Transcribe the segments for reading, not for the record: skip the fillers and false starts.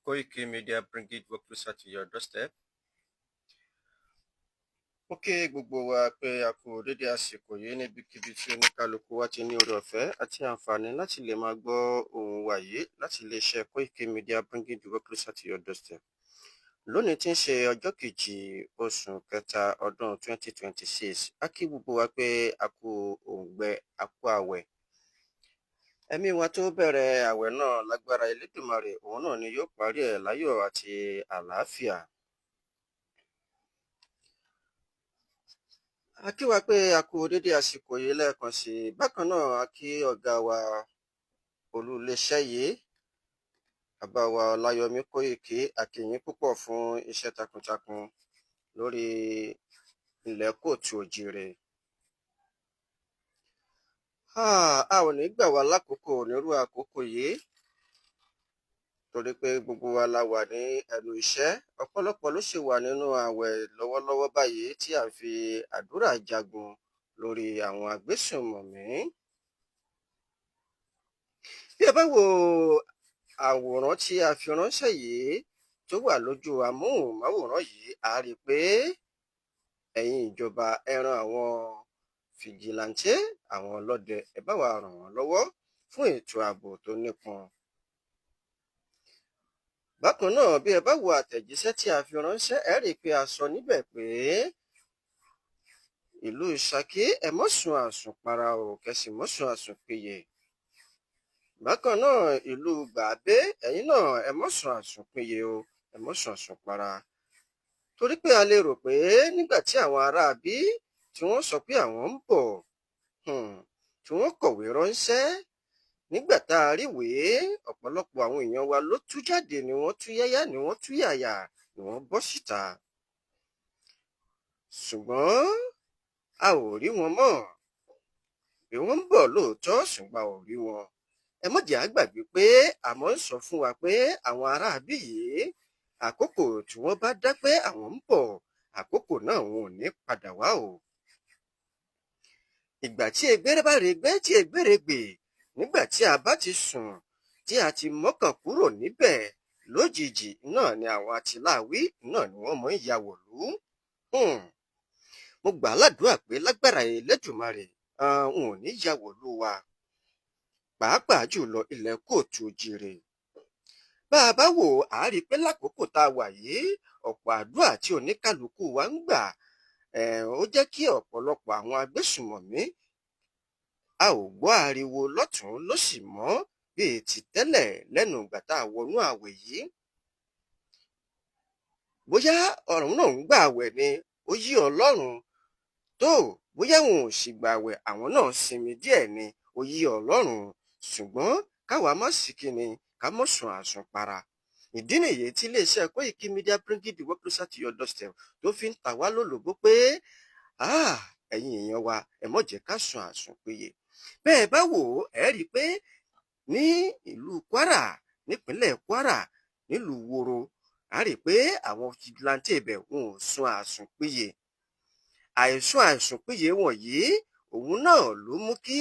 Koiki Media bringing work closer to your doorstep. Mo kí gbogbo wa pé a kú dédé àsìkò yìí níbikíbi tí oníkálukú wa ti ní oore ọ̀fẹ́ àti àǹfààní láti lè máa gbọ́ ohùn wa yìí láti iléeṣẹ́ Koiki Media bringing the work closer to your doorstep. Lónìí tí ń ṣe ọjọ́ kejì oṣù kẹta ọdún 2026, a kí gbogbo wa pé a kú òǹgbẹ, a kú àwẹ̀. Ẹ̀mí wa tó bẹ̀rẹ̀ àwẹ̀ náà, lágbára Elédùmarè, òun náà ni yóò parí ẹ̀ láyọ̀ àti àlàáfíà. A kí wa pé a kú dédé àsìkò yìí lẹ́ẹ̀kan sí i. Bákan náà, a kí ọ̀gá wa, olú iléeṣẹ́ yìí, bàbá wa Ọláyọmí Kóìkí. A kí yín púpọ̀ fún iṣẹ́ takuntakun lórí ilẹ̀ kóòtù òjíire. A ò ní gbà wá lákòókò nírú àkókò yìí torí pé gbogbo wa la wà ní ẹnu iṣẹ́. Ọ̀pọ̀lọpọ̀ ló sì wà nínú ààwẹ̀ lọ́wọ́lọ́wọ́ báyìí tí à ń fi àdúrà jagun lórí àwọn agbésùnmọ̀mí. Bí ẹ bá wo àwòrán tí a fi ránṣẹ́ yìí tó wà lójú amóhùnmáwòrán yìí, a rí i pé ẹ̀yin ìjọba, ẹ ran àwọn fìjìláńtẹ́, àwọn ọlọ́dẹ, ẹ bá wa ràn wọ́n lọ́wọ́ fún ètò ààbò tó nípọn. Bákan náà, bí ẹ bá wo àtẹ̀jíṣẹ́ tí a fi ránṣẹ́, ẹ rí i pé a sọ níbẹ̀ pé ìlú Ṣakí, ẹ mọ́ sùn àsùnpara o, kẹ́ sì mọ́ sùn àsùnpìyè. Bákan náà, ìlú Gbàbé, ẹ̀yin náà ẹ mọ́ sùn àsùnpìyè o, ẹ mọ́ sùn àsùnpara. Torí pé a lè rò pé nígbà tí àwọn aráabí tí wọ́n sọ pé àwọn ń bọ̀, tí wọ́n kọ̀wé ránṣẹ́, nígbà tá a ríwèé, ọ̀pọ̀lọpọ̀ àwọn èèyàn wa ló tú jáde, ni wọ́n tú yáyá, ni wọ́n tú yàyà, ni wọ́n bọ́ síta. Ṣùgbọ́n a ò rí wọn mọ́. Bí wọ́n ń bọ̀ lóòótọ́, ṣùgbọ́n a ò rí wọn. Ẹ má jẹ́ á gbàgbé pé àmọ́ ń sọ fún wa pé àwọn aráabí yìí, àkókò tí wọ́n bá dá pé àwọn ń bọ̀, àkókò náà wọn ò ní padà wá o. Ìgbà tí egbére bá regbé, tí egbére gbè, nígbà tí a bá ti sùn, tí a ti mọ́kàn kúrò níbẹ̀, lójijì náà ni àwọn atiláwí náà ni wọ́n máa ń ya wọ̀lú. Mo gbà á ládùúrà pé lágbára Elédùmarè, wọn ò ní ya wọ̀lú wa, pàápàá jùlọ ilẹ̀ kóòtù òjíire. Bá a bá wò ó, a rí i pé lákòókò tá a wà yìí, ọ̀pọ̀ àdúrà tí oníkálukú wa ń gbà, ó jẹ́ kí ọ̀pọ̀lọpọ̀ àwọn agbésùnmọ̀mí, a ò gbọ́ ariwo lọ́tùn lósì mọ́ bíi ti tẹ́lẹ̀ lẹ́nu ìgbà tá a wọnú ààwẹ̀ yìí. Bóyá ọ̀run náà ń gbà àwẹ̀ ni, ó yí Ọlọ́run tó, bóyá wọn ò sì gbà àwẹ̀, àwọn náà sinmi díẹ̀ ni, ó yí Ọlọ́run. Ṣùgbọ́n káwa má sì kíni, ká mọ́ sùn àsùnpara. Ìdí nìyí tí iléeṣẹ́ Koiki Media bringing the work closer to your doorstep tó fi ń ta wá lólobó pé ẹ̀yin èèyàn wa, ẹ má jẹ́ ká sùn àsùnpìyè. Bẹ́ẹ̀ bá wò ó, ẹ rí i pé ní ìlú Kwara, nípínlẹ̀ Kwara, nílùú Woro, a rí i pé àwọn fìjìláńtẹ́ ibẹ̀ wọn ò sùn àsùnpìyè. Àìsùn àsùnpìyè wọ̀nyí, òun náà ló mú kí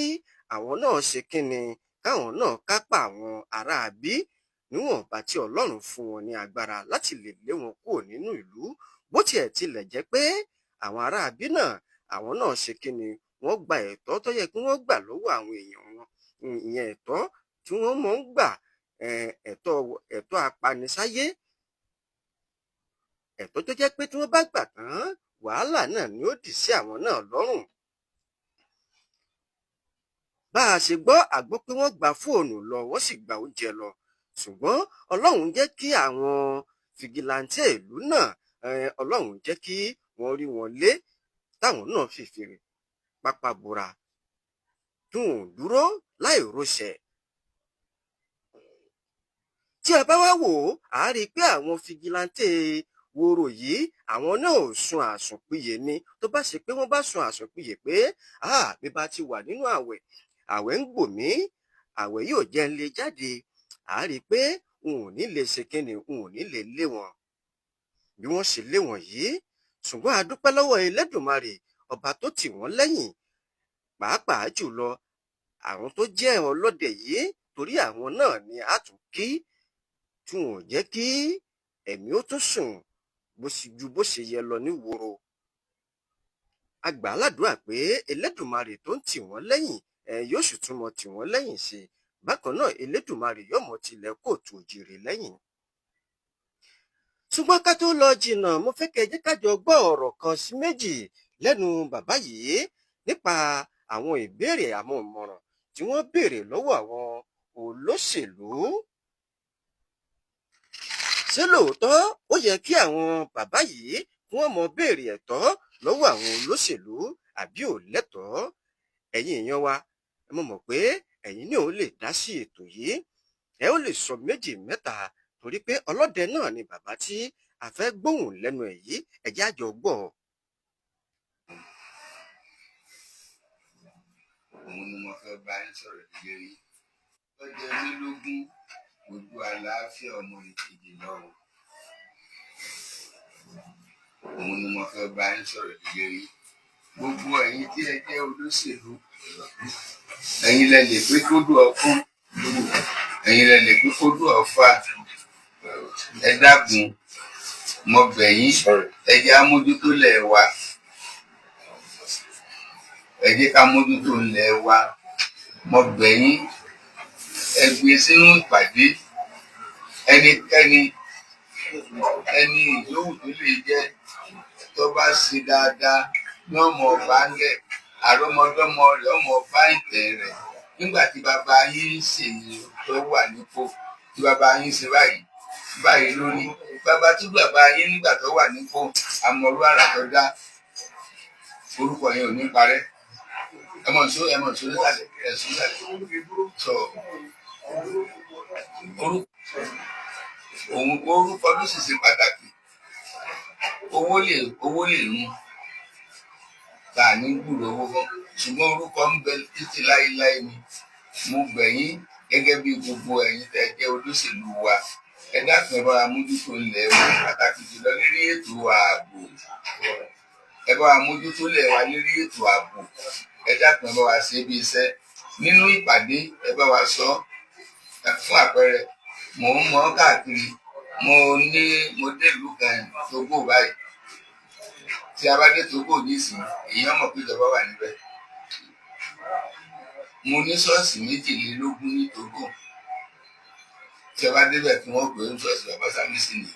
àwọn náà ṣe kínni, káwọn náà kápá àwọn aráabí níwọ̀nba tí Ọlọ́run fún wọn ní agbára láti lè lé wọn kúrò nínú ìlú. Bó tiẹ̀ tilẹ̀ jẹ́ pé àwọn aráabí náà, àwọn náà ṣe kínni, wọ́n gba ẹ̀tọ́ tó yẹ kí wọ́n gbà lọ́wọ́ àwọn èèyàn wọn. Ìyẹn ẹ̀tọ́ tí wọ́n mọ̀ ń gbà, ẹ̀tọ́ apanisáyé. Ẹ̀tọ́ tó jẹ́ pé tí wọ́n bá gbà tán, wàhálà náà ni ó dì sí àwọn náà lọ́rùn. Bá a ṣe gbọ́, a gbọ́ pé wọ́n gba fóònù lọ, wọ́n sì gba oúnjẹ lọ. Ṣùgbọ́n Ọlọ́run jẹ́ kí àwọn fìgìláńtẹ́ ìlú náà, Ọlọ́run jẹ́ kí wọ́n rí wọn lé, táwọn náà sì fi pápá bora, tí wọn ò dúró láì rọsẹ̀. Tí a bá wá wò ó, a rí i pé àwọn fìgìláńtẹ́ Woro yìí, àwọn náà ò sun àsùnpìyè ni. Tó bá ṣe pé wọ́n bá sun àsùnpìyè pé bí bá ti wà nínú àwẹ̀, àwẹ̀ ń gbò mí, àwẹ̀ yóò jẹ́ ń lè jáde, a rí i pé n ò ní lè ṣe kíni, n ò ní lè lé wọn bí wọ́n ṣe lé wọn yìí. Ṣùgbọ́n a dúpẹ́ lọ́wọ́ Elédùmarè, ọba tó tì wọ́n lẹ́yìn, pàápàá jùlọ àwọn tó jẹ́ ọlọ́dẹ yìí, torí àwọn náà ni a tún kí tí tí wọn ò jẹ́ kí ẹ̀mí ó tún sùn bó sì ju bó ṣe yẹ lọ níwòrò. A gbà á ládùúrà pé Elédùmarè tó ń tì wọ́n lẹ́yìn yóò sì tún mọ tì wọ́n lẹ́yìn sí i. Bákan náà Elédùmarè yóò mọ tilẹ̀ kóòtù òjìrè lẹ́yìn. Ṣùgbọ́n ká tó lọ jìnnà, mo fẹ́ kẹ́ ẹ jẹ́ ká jọ gbọ́ ọ̀rọ̀ kan sí méjì lẹ́nu bàbá yìí nípa àwọn ìbéèrè àwọn ìmọ̀ràn tí wọ́n béèrè lọ́wọ́ àwọn olóṣèlú. Ṣé lóòótọ́ ó yẹ kí àwọn bàbá yìí kí wọ́n mọ béèrè ẹ̀tọ́ lọ́wọ́ àwọn olóṣèlú àbí ò lẹ́tọ̀ọ́? Ẹ̀yin èèyàn wa, mo mọ̀ pé ẹ̀yin ní òun lè dá sí ètò yìí, ẹ ó lè sọ méjì mẹ́ta torí pé ọlọ́dẹ náà ni bàbá tí a fẹ́ gbóhùn lẹ́nu ẹ̀ yìí. Ẹ jẹ́ á jọ gbọ́. Òun ni mo fẹ́ bá yín sọ̀rọ̀ lérí. Ó jẹ mí lógún ojú àlàáfíà ọmọ ìkejì lọ́wọ́. Òun ni mo fẹ́ bá yín sọ̀rọ̀ lérí. Gbogbo ẹ̀yin tí ẹ jẹ́ olóṣèlú, ẹ̀yin lẹ lè pé kódù ọkún, ẹ̀yin lẹ lè pé kódù ọ̀fà. Ẹ dákun, mo bẹ̀ yín, ẹ jẹ́ á mójútó lẹ̀ wa. Ẹ jẹ́ ká mójútó ilẹ̀ wa. Mo bẹ̀ yín, ẹ gbé sínú ìpàdé. Ẹnikẹ́ni, ẹni ìyówù tó lè jẹ́ tó bá ṣe dáadáa ní ọmọ ọba ńlẹ̀, àrọ́mọdọ́mọ rẹ̀ ọmọ ọba ìtẹ̀ rẹ̀. Nígbà tí bàbá yín ń ṣe tó wà nípò, tí bàbá yín ṣe báyìí báyìí lórí bàbá tí bàbá yín nígbà tó wà nípò, àmọ̀rú àrà tó dá, orúkọ yẹn ò ní parẹ́. Ẹ mọ̀ nsó, ẹ mọ̀ nsó nísàlẹ̀, ẹ sùn nísàlẹ̀. Sọ orúkọ òun, orúkọ ló sì ṣe pàtàkì. Owó lè run, tá a ní gbúrò owó fún, ṣùgbọ́n orúkọ ń bẹ títí láéláé ni. Mo bẹ̀ yín gẹ́gẹ́ bí gbogbo ẹ̀yin tẹ́ jẹ́ olóṣèlú wa, ẹ dákun ẹ bá wa mójútó ilẹ̀ wa, pàtàkì jùlọ lórí ètò ààbò. Ẹ bá wa mójútó ilẹ̀ wa lórí ètò ààbò. Ẹ dákun ẹ bá wa ṣe bí iṣẹ́ nínú ìpàdé, ẹ bá wa sọ. Fún àpẹẹrẹ, mò ń mọ káàkiri, mo dé ìlú kan Togo báyìí. Tí a bá dé Togo nísìnyí, èèyàn mọ̀ pé ìjọba wà níbẹ̀. Mo ní ṣọ́ọ̀ṣì 22 ní Togo. Tí a bá débẹ̀ kí wọ́n pè é ṣọ́ọ̀ṣì bàbá Sámísì ni.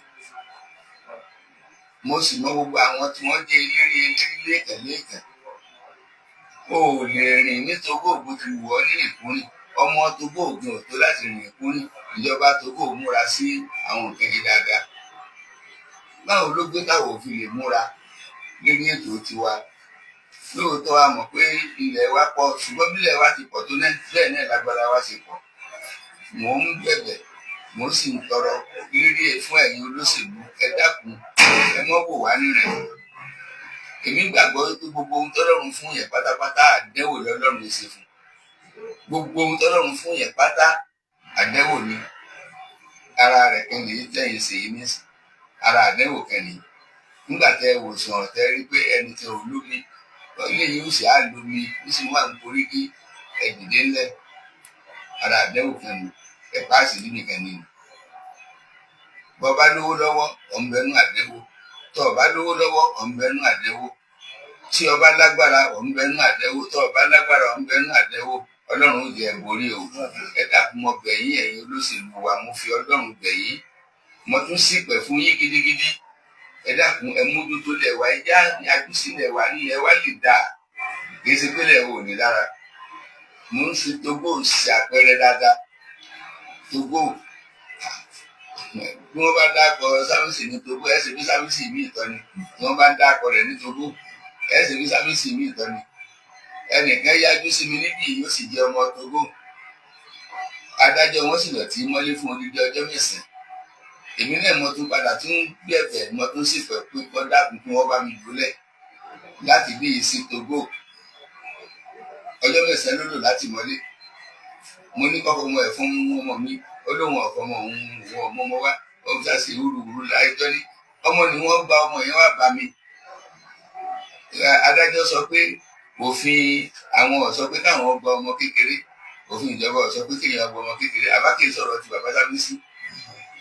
Mo sì mọ gbogbo àwọn tí wọ́n jẹ́ eléré lẹ́ẹ̀kan lẹ́ẹ̀kan. O ò lè rìn ní Togo bó ti wù ọ́ ní ìkúrìn. Ọmọ Togo ògùn ò tó láti rìn ìkúrìn. Ìjọba Togo múra sí àwọn nǹkan yìí dáadáa. Báwo ló gbé táwọn òfin lè múra lórí ètò tiwa? Lóòótọ́ a mọ̀ pé ilẹ̀ wa pọ̀, ṣùgbọ́n bí ilẹ̀ wa ti pọ̀ tó náà, bẹ́ẹ̀ náà lágbára wa ṣe pọ̀. Mò ń bẹ̀bẹ̀, mò sì ń tọrọ lérí fún ẹ̀yin olóṣèlú, ẹ dákun, ẹ mọ́ wò wá nírẹ̀. Èmi gbàgbọ́ wípé gbogbo ohun tọ́lọ́run fún yẹn pátápátá àdẹ́wò lọ́lọ́run ṣe fún. Gbogbo ohun tọ́lọ́run fún yẹn pátá àdẹ́wò ni. Ara rẹ̀ kan lèyí tẹ̀yìn ṣe yìí nísìn. Ara àdẹ́wò kan nìyí. Nígbà tẹ wòsàn tẹ rí pé ẹni tẹ ò lómi, ilé yìí ó sì á lómi, ó sì wà ń porí kí ẹ dìde ńlẹ̀. Ara àdẹ́wò kan nì. Ẹ páàsì níbi kan nìyí. Bọ́ bá lówó lọ́wọ́, ọ̀ ń bẹnu àdẹ́wò. Tọ́ ọ bá lówó lọ́wọ́, ọ̀ ń bẹnu àdẹ́wò. Tí o bá lágbára, ọ̀ ń bẹnu àdẹ́wò. Tọ́ ọ bá lágbára, ọ̀ ń bẹnu àdẹ́wò. Ọlọ́run ó jẹ́ borí o. Ẹ dákun, mo bẹ̀ yín ẹ̀yin olóṣèlú wa, mo fi Ọlọ́run bẹ̀ yín. Mo tún ṣìpẹ̀ fún yín gidigidi. Ẹ dákun, ẹ mójútó lẹ̀ wá, ẹ já àjùsílẹ̀ wá, nílẹ̀ wá lè dáa. Kì í ṣe pé lẹ̀ ò ní lára. Mo ń fi Togo ṣe àpẹẹrẹ dáadáa. Togo, bí wọ́n bá dákọ̀ sáfíìsì ní Togo, ẹ ṣe bí sáfíìsì mí ìtọ́ni. Bí wọ́n bá dákọ̀ rẹ̀ ní Togo, ẹ ṣe bí sáfíìsì mí ìtọ́ni. Ẹnìkan yájú sí mi níbí yìí, ó sì jẹ́ ọmọ Togo. Adájọ́ wọn sì lọ tí mọ́lé fún odidi ọjọ́ mẹ́sàn-án. Èmi náà mo tún padà tún gbẹ̀bẹ̀, mo tún sì fẹ́ pé kọ́ dákun kí wọ́n bá mi dúlẹ̀ láti bí yìí sí Togo. Ọjọ́ mẹ́sàn-án ló lò láti mọ́lé. Mo ní kọ́kọ́ ọmọ ẹ̀ fún ọmọ mi, ó lóun ọ̀fọ́ ọmọ òun òun ọmọ ọmọ wa, ó ń sàṣe wúruwúru láìjọ́ ní. Ọmọ ni wọ́n gba ọmọ yẹn wá bá mi. Adájọ́ sọ pé òfin àwọn ò sọ pé káwọn gba ọmọ kékeré, òfin ìjọba ò sọ pé kéèyàn gba ọmọ kékeré. Àbá kìí sọ̀rọ̀ ti bàbá Sámísì.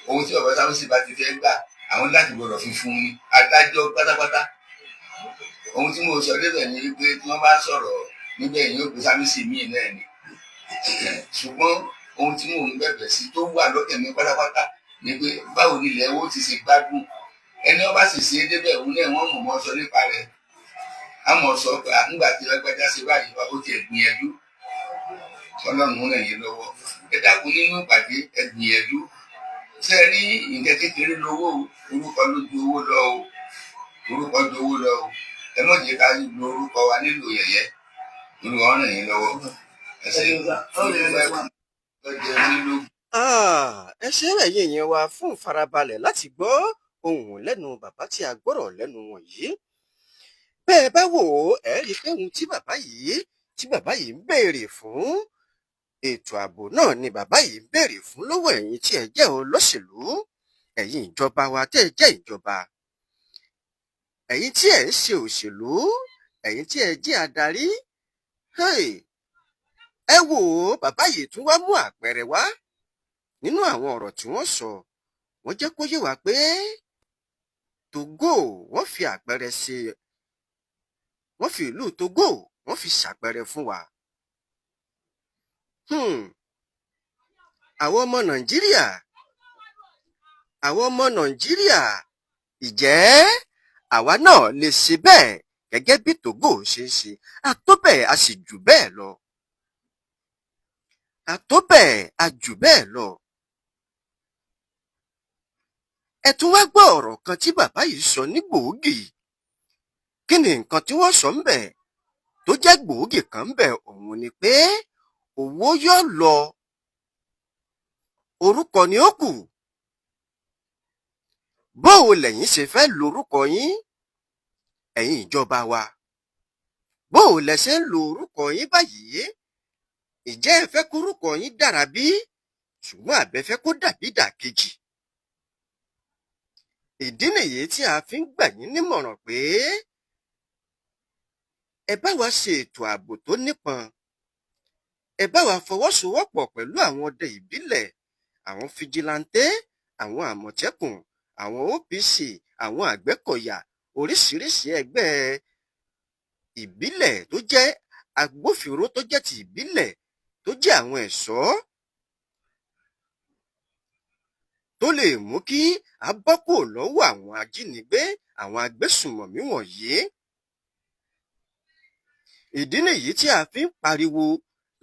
Ohun tí bàbá Sámúsì bá ti fẹ́ gbà, àwọn láti gbọdọ̀ fi fún ni adájọ́ pátápátá. Ohun tí mo sọ débẹ̀ ni wípé tí wọ́n bá sọ̀rọ̀ níbẹ̀ yóò pé Sámúsì míì náà ni. Ṣùgbọ́n ohun tí mò ń bẹ̀bẹ̀ sí tó wà lọ́kàn mi pátápátá ni pé báwo ni ilẹ̀ wo ti ṣe gbádùn. Ẹni wọ́n bá sì ṣe é débẹ̀, òun náà wọ́n mọ̀ mọ́ sọ nípa rẹ̀. Á mọ̀ sọ pé nígbà tí lágbájá ṣe báyìí, ó ti gbìyànjú. Ọlọ́run ràn yín lọ́wọ́. Ẹ dákun, nínú ìpàdé, ẹ gbìyànjú. Ṣe rí nǹkan kékeré lówó? Orúkọ ló ju owó lọ o, orúkọ ju owó lọ o. Ẹ má jẹ́ ká lo orúkọ wa nílò yẹ̀yẹ́. Olúwa ràn yín lọ́wọ́. Ẹ ṣe ọjọ́ nílò. Ẹ ṣe ẹ̀yin èèyàn wa fún ìfarabalẹ̀ láti gbọ́ ohùn lẹ́nu bàbá tí a gbọ́rọ̀ lẹ́nu wọn yìí. Bẹ́ẹ̀ bá wò ó, ẹ rí i pé ohun tí bàbá yìí ń béèrè fún, ètò ààbò náà ni bàbá yìí ń béèrè fún lọ́wọ́ ẹ̀yin tí ẹ jẹ́ olóṣèlú, ẹ̀yin ìjọba wa tẹ́ ẹ jẹ́ ìjọba, ẹ̀yin tí ẹ ń ṣe òṣèlú, ẹ̀yin tí ẹ jẹ́ adarí. Ẹ wò ó, bàbá yìí tún wá mú àpẹẹrẹ wá nínú àwọn ọ̀rọ̀ tí wọ́n sọ. Wọ́n jẹ́ kó yé wa pé Togo, wọ́n fi àpẹẹrẹ ṣe, wọ́n fi ìlú Togo, wọ́n fi ṣàpẹẹrẹ fún wa. Àwọn ọmọ Nàìjíríà, àwọn ọmọ Nàìjíríà, ìjẹ́ àwa náà lè ṣe bẹ́ẹ̀ gẹ́gẹ́ bí Togo ṣe ń ṣe? A tó bẹ́ẹ̀, a sì jù bẹ́ẹ̀ lọ. A tó bẹ́ẹ̀, a jù bẹ́ẹ̀ lọ. Ẹ tún wá gbọ́ ọ̀rọ̀ kan tí bàbá yìí sọ ní gbòógì. Kí ni nǹkan tí wọ́n sọ ń bẹ̀ tó jẹ́ gbòógì kan ń bẹ̀? Òun ni pé owó yóò lọ, orúkọ ni ó kù. Bóò lẹ̀yin ṣe fẹ́ lorúkọ yín, ẹ̀yin ìjọba wa? Bóò lẹ ṣe ń lo orúkọ yín báyìí? Ìjẹ́ ẹ fẹ́ kórúkọ yín dára bí? Ṣùgbọ́n àbẹ fẹ́ kó dàbí ìdàkejì? Ìdí nìyí tí a fi ń gbà yín nímọ̀ràn pé ẹ bá wa ṣe ètò ààbò tó nípọn, ẹ bá wa fọwọ́sowọ́pọ̀ pẹ̀lú àwọn ọdẹ ìbílẹ̀, àwọn vigilante, àwọn Àmọ̀tẹ́kùn, àwọn OPC, àwọn Àgbẹ̀kọ̀yà, oríṣiríṣi ẹgbẹ́ ìbílẹ̀ tó jẹ́ agbófinró, tó jẹ́ ti ìbílẹ̀, tó jẹ́ àwọn ẹ̀ṣọ́ tó lè mú kí a bọ́ kúrò lọ́wọ́ àwọn ajínigbé, àwọn agbésùnmọ̀mí wọ̀nyí. Ìdí nìyí tí a fi ń pariwo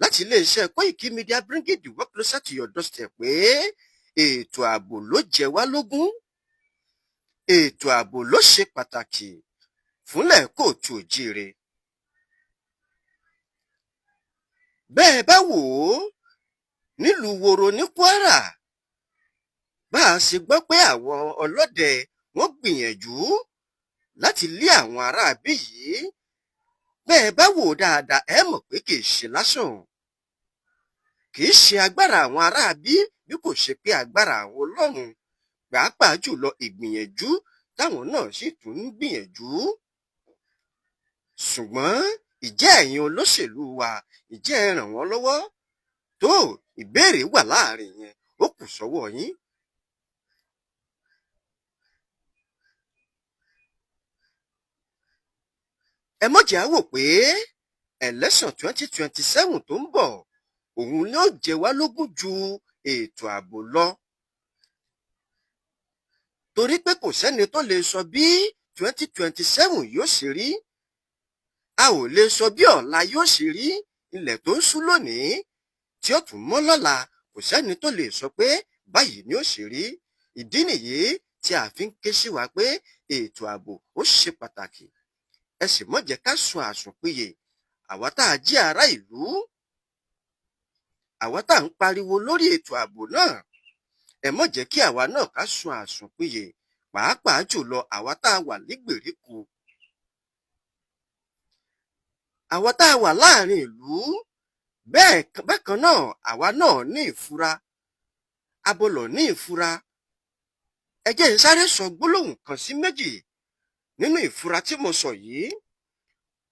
láti iléeṣẹ́ Koiki Media, bringing the work closer to your doorstep, pé ètò ààbò ló jẹ wá lógún, ètò ààbò ló ṣe pàtàkì fúnlẹ̀ káàárọ̀ oòjíire. Bẹ́ẹ̀ bá wò ó, nílùú Woro ní Kwara, bá a ṣe gbọ́ pé àwọn ọlọ́dẹ wọ́n gbìyànjú láti lé àwọn aráabí yìí, bẹ́ẹ̀ bá wò ó dáadáa, ẹ mọ̀ pé kì í ṣe lásán, kì í ṣe agbára àwọn aráabí, bí kò ṣe pé agbára àwọn Ọlọ́run, pàápàá jùlọ ìgbìyànjú táwọn náà sì tún ń gbìyànjú. Ṣùgbọ́n ìjẹ́ ẹ̀yin olóṣèlú wa, ìjẹ́ ẹ ràn wọ́n lọ́wọ́ tó? Ìbéèrè wà láàrin yẹn, ó kù sọ́wọ́ yín. Ẹ mọ̀jẹ̀ á wò pé election 2027 tó ń bọ̀, òun ni ó jẹ wá lógún ju ètò ààbò lọ, torí pé kò sẹ́ni tó lè sọ bí 2027 yóò ṣe rí. A ò lè sọ bí ọ̀la yóò ṣe rí. Ilẹ̀ tó ń ṣú lónìí tí ó tún mọ́ lọ́la, kò sẹ́ni tó lè sọ pé báyìí ni ó ṣe rí. Ìdí nìyí tí a fi ń ké sí wa pé ètò ààbò ó ṣe pàtàkì. Ẹ sì mọ̀ jẹ́ ká sun àsùnpìyè. Àwa tá a jẹ́ ará ìlú, àwa tá à ń pariwo lórí ètò ààbò náà, ẹ mọ̀ jẹ́ kí àwa náà ká sun àsùnpìyè, pàápàá jùlọ àwa tá a wà nígbèríko, àwa tá a wà láàrin ìlú. Bẹ́ẹ̀ bákan náà, àwa náà ní ìfura, abolọ̀ ní ìfura. Ẹ jẹ́ n sáré sọ gbólóhùn kan sí méjì nínú ìfura tí mo sọ yìí.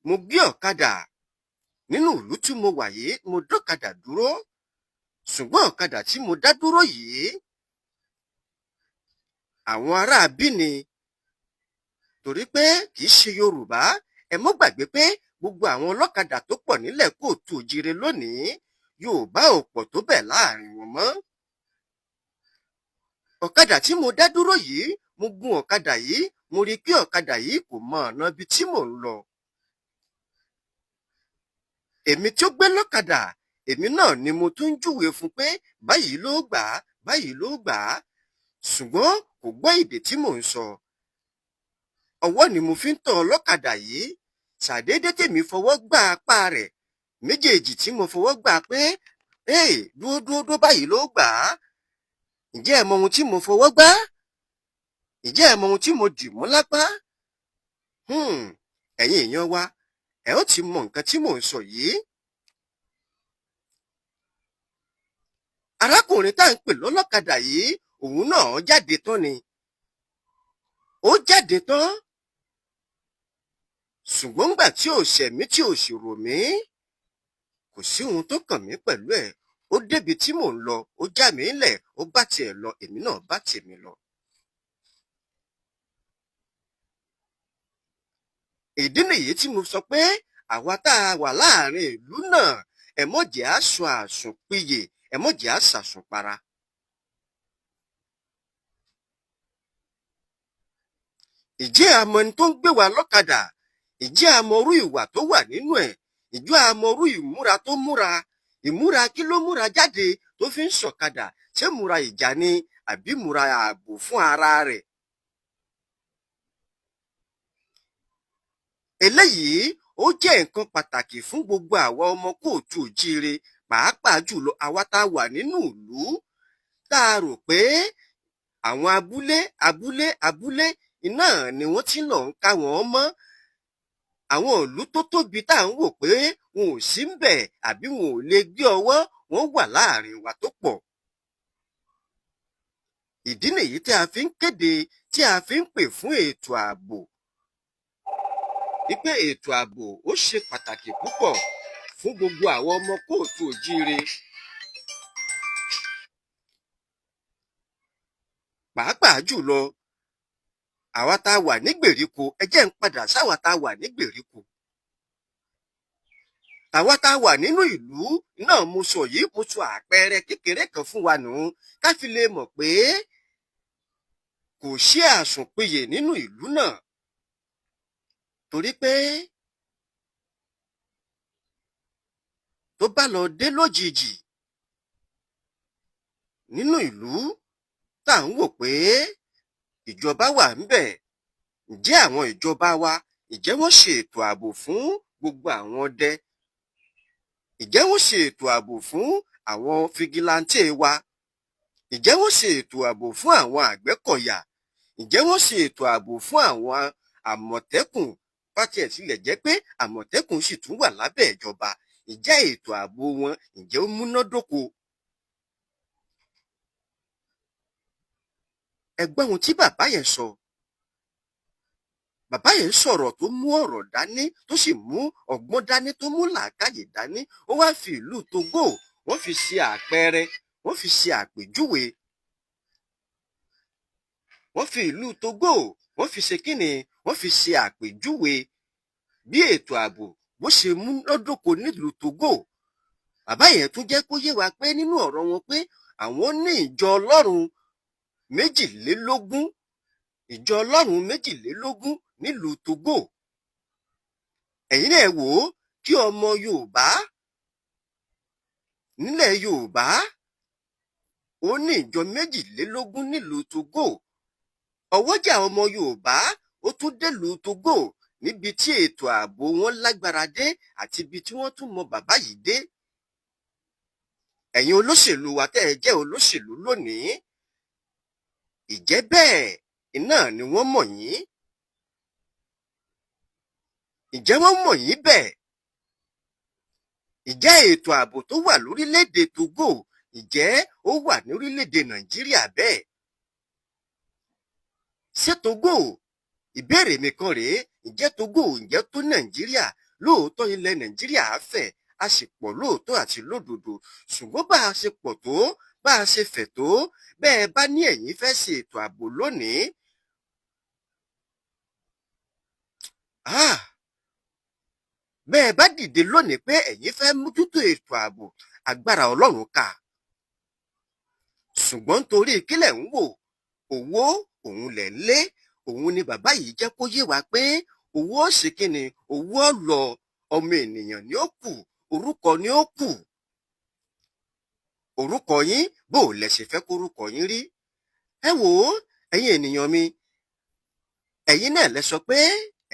Mo gbé ọ̀kadà nínú ìlú tí mo wà yìí, mo dọ́kadà dúró, ṣùgbọ́n ọ̀kadà tí mo dá dúró yìí, Àwọn ará bí ni, torí pé kì í ṣe Yorùbá. Ẹ mọ́ gbàgbé pé gbogbo àwọn ọlọ́kadà tó pọ̀ nílẹ̀ kóòtù òjire lónìí, Yorùbá ò pọ̀ tó bẹ́ẹ̀ láàrin wọn mọ́. Ọ̀kadà tí mo dá dúró yìí, mo gun ọ̀kadà yìí, mo rí i pé ọ̀kadà yìí kò mọ ọ̀nà ibi tí mò ń lọ. Èmi tí ó gbé lọ́kadà, èmi náà ni mo tún ń júwe fún pé báyìí ló gbà á, báyìí ló gbà á, ṣùgbọ́n kò gbọ́ èdè tí mò ń sọ. Ọwọ́ ni mo fi ń tọ́ ọlọ́kadà yìí. Ṣàdédé tèmi fọwọ́ gbá apá rẹ̀ méjèèjì tí mo fọwọ́ gbà pé, "Hey, dúró, dúró, dúró, báyìí ló gbà á." Ǹjẹ́ ẹ mọ ohun tí mo fọwọ́ gbá? Ǹjẹ́ ẹ mọ ohun tí mo dì mú lápá? Ẹ̀yin èèyàn wa, ẹ ó ti mọ nǹkan tí mò ń sọ yìí. Arákùnrin tá à ń pè lọ́lọ́kadà yìí, òun náà jáde tán ni. Ó jáde tán. Ṣùgbọ́n ńgbà tí ò ṣẹ̀ mí, tí ò sì rò mí, kò sí ohun tó kàn mí pẹ̀lú ẹ̀. Ó débi tí mò ń lọ, ó já mi lẹ̀, ó bá tiẹ̀ lọ, èmi náà bá tèmi lọ. Ìdí nìyí tí mo sọ pé àwa tá a wà láàrin ìlú náà, ẹ mọ̀ jẹ́ á sọ àsùnpìyè, ẹ mọ̀ jẹ́ á sàsùnpara. Ǹjẹ́ a mọ ẹni tó ń gbé wa lọ́kadà? Ǹjẹ́ a mọ irú ìwà tó wà nínú ẹ̀? Ǹjẹ́ a mọ irú ìmúra tó múra? Ìmúra kí ló múra jáde tó fi ń ṣọ̀kadà? Ṣé múra ìjà ni àbí múra ààbò fún ara rẹ̀? Eléyìí ó jẹ́ nǹkan pàtàkì fún gbogbo àwa ọmọ kóòtù òjíire, pàápàá jùlọ àwa tá a wà nínú ìlú, tá a rò pé àwọn abúlé abúlé abúlé iná ni wọ́n ti lọ ń ká wọn mọ́. Àwọn ìlú tó tóbi tá à ń wò pé wọn ò sí ń bẹ̀ àbí wọn ò lè gbé ọwọ́, wọn wà láàrin wa tó pọ̀. Ìdí nìyí tí a fi ń kéde, tí a fi ń pè fún ètò ààbò. Wípé ètò ààbò ó ṣe pàtàkì púpọ̀ fún gbogbo àwọn ọmọ kóòtù òjíire. Pàápàá jùlọ àwa tá a wà ní gbèríko, ẹ jẹ́ ń padà sáwa tá a wà ní gbèríko. Àwa tá a wà nínú ìlú náà mo sọ yìí, mo sọ àpẹẹrẹ kékeré kan fún wa nù ká fi lè mọ̀ pé kò sí àsùnpìyè nínú ìlú náà. Torí pé tó bá lọ dé lójijì nínú ìlú tá à ń wò pé ìjọba wà ńbẹ̀, ǹjẹ́ àwọn ìjọba wa, ǹjẹ́ wọ́n ṣe ètò ààbò fún gbogbo àwọn ọdẹ? Ǹjẹ́ wọ́n ṣe ètò ààbò fún àwọn figilantè wa? Ǹjẹ́ wọ́n ṣe ètò ààbò fún àwọn àgbẹ̀kọ̀yà? Ǹjẹ́ wọ́n ṣe ètò ààbò fún àwọn àmọ̀tẹ́kùn? Bá tiẹ̀ tilẹ̀ jẹ́ pé àmọ̀tẹ́kùn sì tún wà lábẹ́ ìjọba, ǹjẹ́ ètò ààbò wọn, ǹjẹ́ ó múnádóko? Ẹ gbọ́ ohun tí bàbá yẹn sọ. Bàbá yẹn sọ̀rọ̀ tó mú ọ̀rọ̀ dání, tó sì mú ọgbọ́n dání, tó mú làákàyè dání. Ó wá fi ìlú Togo, wọ́n fi ṣe àpẹẹrẹ, wọ́n fi ṣe àpèjúwe. Wọ́n fi ìlú Togo, wọ́n fi ṣe kíni? Wọ́n fi ṣe àpèjúwe bí ètò ààbò bó ṣe múnádóko nílùú Togo. Bàbá yẹn tún jẹ́ kó yé wa pé nínú ọ̀rọ̀ wọn pé àwọn ní ìjọ Ọlọ́run méjìlélógún, ìjọ Ọlọ́run méjìlélógún nílùú Togo. Ẹ̀yin náà wò ó, kí ọmọ Yorùbá nílẹ̀ Yorùbá ó ní ìjọ méjìlélógún nílùú Togo. Ọwọ́jà ọmọ Yorùbá ó tún délùú Togo níbi tí ètò ààbò wọn lágbára dé àti ibi tí wọ́n tún mọ bàbá yìí dé. Ẹ̀yin olóṣèlú wa tẹ́ ẹ jẹ́ olóṣèlú lónìí, ìjẹ́ bẹ́ẹ̀ iná ni wọ́n mọ̀ yín? Ǹjẹ́ wọ́n mọ̀ yín bẹ́ẹ̀? Ǹjẹ́ ètò ààbò tó wà lórílẹ̀‐èdè Togo, ǹjẹ́ ó wà ní orílẹ̀‐èdè Nàìjíríà bẹ́ẹ̀? Ṣé Togo, ìbéèrè mi kan rèé, ǹjẹ́ Togo ǹjẹ́ tó Nàìjíríà? Lóòótọ́ ilẹ̀ Nàìjíríà á fẹ̀, a sì pọ̀ lóòótọ́ àti lódodo, ṣùgbọ́n bá a ṣe pọ̀ tó, Bá a ṣe fẹ̀ tó bẹ́ẹ̀, bá ní ẹ̀yin fẹ́ ṣe ètò ààbò lónìí, bẹ́ẹ̀ bá dìde lónìí pé ẹ̀yin fẹ́ mójútó ètò ààbò, agbára Ọlọ́run ká. Ṣùgbọ́n torí kílẹ̀ ń wò, owó òun lẹ̀ ń lé. Òun ni bàbá yìí jẹ́ kó yé wa pé owó ó ṣe kíni, owó ó lọ, ọmọ ènìyàn ni ó kù, orúkọ ni ó kù. Orúkọ yín, bó o lẹ ṣe fẹ́ kórúkọ yín rí? Ẹ wò ó, ẹ̀yin ènìyàn mi, ẹ̀yin náà lẹ sọ pé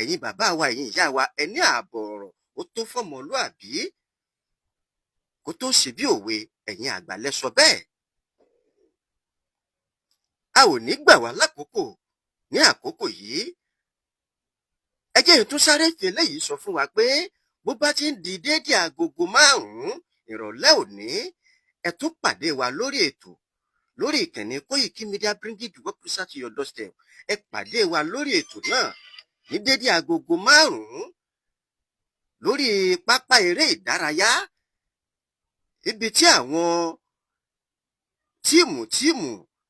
ẹ̀yin bàbá wa, ẹ̀yin ìyá wa, ẹ ní ààbọ̀ ọ̀rọ̀ ó tó fọ́mọlúàbí kó tó ṣe bí òwe. Ẹ̀yin àgbà lẹ sọ bẹ́ẹ̀. A ò ní gbà wá lákòókò ní àkókò yìí. Ẹ jẹ́ n tún sáré fi eléyìí sọ fún wa pé bó bá ti ń di déédéé 5:00 ìrọ̀lẹ́ òní, ẹ tún pàdé wa lórí ètò lórí ìkànnì Koiki Media, bringing the work closer to your doorstep. Ẹ pàdé wa lórí ètò náà ní déédéé 5:00 lórí pápá eré ìdárayá, ibi tí àwọn team team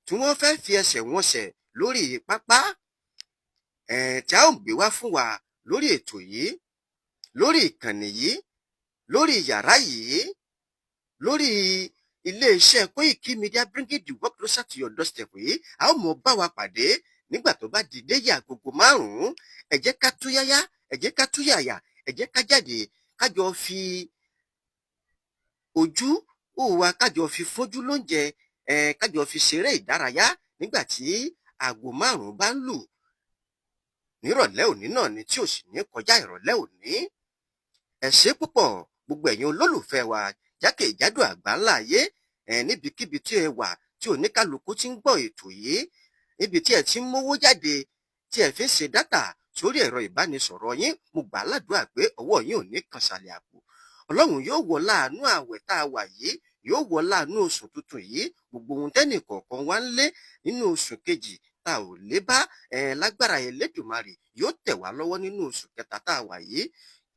tí wọ́n fẹ́ fi ẹsẹ̀ wọn sẹ̀ lórí pápá tí a ó gbé wá fún wa lórí ètò yìí, lórí ìkànnì yìí, lórí yàrá yìí, lórí iléeṣẹ́ Koiki Media, bringing the work closer to your doorstep yìí. A ó mọ bá wa pàdé nígbà tó bá di déyé 5:00. Ẹ jẹ́ ká túyáyá, ẹ jẹ́ ká túyàyà, ẹ jẹ́ ká jáde, ká jọ fi ojú wa, ká jọ fi fójú lóúnjẹ, ká jọ fi ṣeré ìdárayá nígbà tí 5:00 bá ń lù nírọ̀lẹ́ òní náà ni, tí ò sì ní kọjá ìrọ̀lẹ́ òní. Ẹ ṣé púpọ̀, gbogbo ẹ̀yin olólùfẹ́ wa jákèjádò àgbáńlá ayé, níbikíbi tí ẹ wà, tí oníkálukú ti ń gbọ́ ètò yìí, níbi tí ẹ ti ń mówó jáde tí ẹ fi ń ṣe data sórí ẹ̀rọ ìbánisọ̀rọ̀ yín. Mo gbà á ládùúrà pé ọwọ́ yín ò ní kan sàlẹ̀ àpò. Ọlọ́run yóò wọ láàánú àwẹ̀ tá a wà yìí, yóò wọ láàánú oṣù tuntun yìí. Gbogbo ohun tẹ́nì kọ̀ọ̀kan wá ń lé nínú oṣù kejì tá ò lé bá lágbára Elédùmarè, yóò tẹ̀ wá lọ́wọ́ nínú oṣù kẹta tá a wà yìí.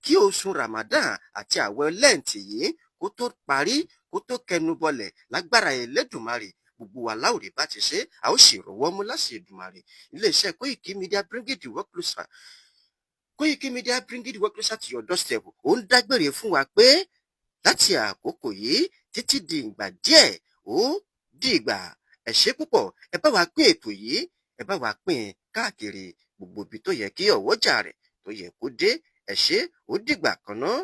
Kí oṣù Ramadan àti àwẹ̀ Lent yìí kó tó parí, kó tó kẹnu bọlẹ̀, lágbára Elédùmarè, gbogbo wa láòrè bá ti ṣe, a ó sì rọwọ́ mú láṣẹ Èdùmàrè. Iléeṣẹ́ Koiki Media, bringing the work closer, Koiki Media, bringing the work closer to your doorstep, ó ń dágbére fún wa pé láti àkókò yìí títí di ìgbà díẹ̀, ó dìgbà. Ẹ ṣé púpọ̀. Ẹ bá wa pín ètò yìí, ẹ bá wa pín káàkiri gbogbo ibi tó yẹ kí ọwọ́jà rẹ̀ tó yẹ kó dé. Ẹ ṣé, ó dìgbà kan náà.